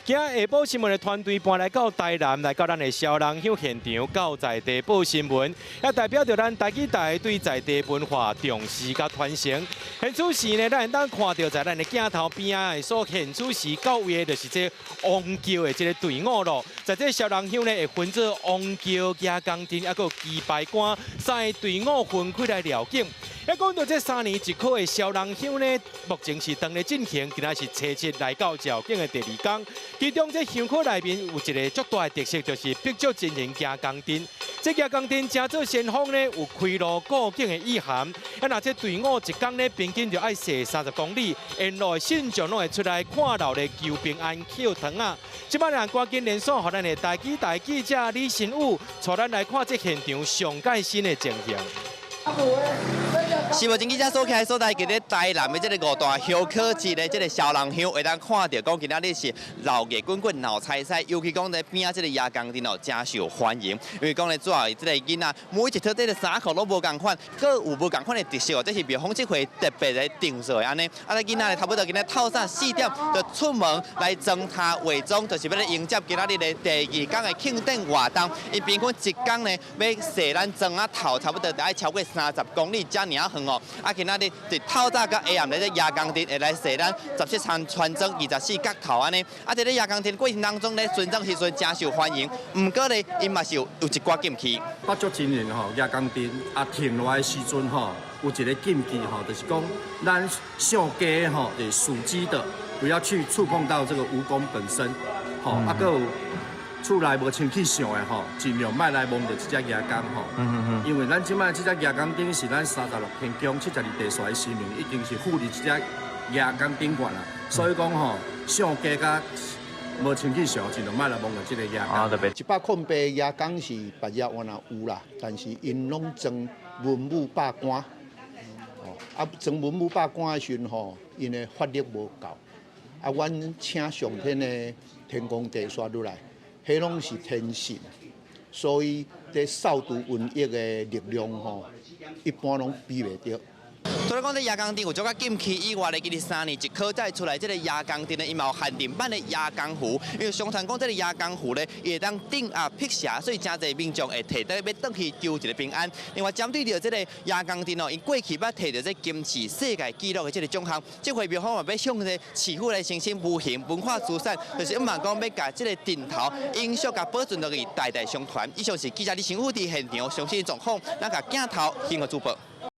今下晡新聞的團隊搬來到台南，來到咱的蕭人鄉現場，到在地報新聞，也代表著咱台語台對在地文化重視佮傳承。現此時呢，咱會當看著在咱的鏡頭邊仔的所現此時到位的，就是這王轎的這个隊伍囉。在這蕭人鄉呢，會分做王轎、蜈蚣陣，抑閣有雞排官三个隊伍分開來廖境。一講到這三年一考的蕭人鄉呢，目前是當咧進行，今仔是初七來到廖境的第二工。其中這鄉考內面有一个足大的特色，就是白石真人蜈蚣陣。這蜈蚣陣成做先鋒呢，有開路過境的意涵。啊，若這隊伍一工呢，平均就愛踅30公里，沿路的信眾攏會出來看鬧咧求平安、抾糖仔。這擺咱趕緊連線，予咱的台語台記者李新武，帶咱來看這現場上蓋新的情形。是目前記者所徛的所在，佇咧台南的這个五大鄉考之一的這个蕭人鄉，會當看著講今仔日是鬧熱滾滾鬧彩彩，尤其講佇邊仔這个蜈蚣陣哦，誠受歡迎。因為講咧主要這个囡仔每一套這个衫褲攏無仝款，閣有無仝款的特色哦，這是廟方這回特別來定做的按呢。啊，這囡仔咧差不多今仔透早4點就出門來妝頭化妝，就是欲來迎接今仔日的第二工的慶典活動。𪜶平均一工呢，欲踅咱莊仔頭，差不多得愛超過30公里遮爾遠哦。啊，今仔日佇透早到下暗咧，這蜈蚣陣會來踅咱17層船莊24角頭按呢。啊，佇咧蜈蚣陣過程當中咧，巡莊時陣誠受歡迎。毋過咧，𪜶嘛是有一寡禁忌。白石真人吼，蜈蚣陣啊停落來的時陣吼，有一個禁忌吼，就是講咱上低吼，就是屬雞的，不要去觸碰到這個蜈蚣本身，吼，啊，閣有厝內無清氣相的吼，盡量莫來摸著這隻蜈蚣吼。因為咱這擺這隻蜈蚣頂是咱36天宮72地煞的神明，已經是附佇這隻蜈蚣頂懸啦，所以講吼，上低佮無清氣相，盡量莫來摸著這个蜈蚣。108蜈蚣是別遮原來有啦，但是𪜶攏裝文武百官，哦，啊裝文武百官的時陣吼，𪜶的法力無夠，啊，阮請上天的天公地煞落來，彼攏是天神，所以佇掃除瘟疫的力量吼，一般攏比袂著。除了講這蜈蚣陣有這個禁區以外咧，其實三年一考才會出來這个蜈蚣陣咧，伊嘛有限定版的蜈蚣符，因為相傳講這个蜈蚣符咧，伊會當鎮壓辟邪，所以誠濟民眾會提著欲轉去求一个平安。另外，針對著這个蜈蚣陣哦，𪜶過去捌提著這金氏世界紀錄的這个獎項，這回廟方嘛欲向這个市府來申請無形文化資產，就是希望講欲共這个陣頭永續共保存落去，代代相傳。以上是記者李新武佇現場詳細狀況，咱共鏡頭還予主播。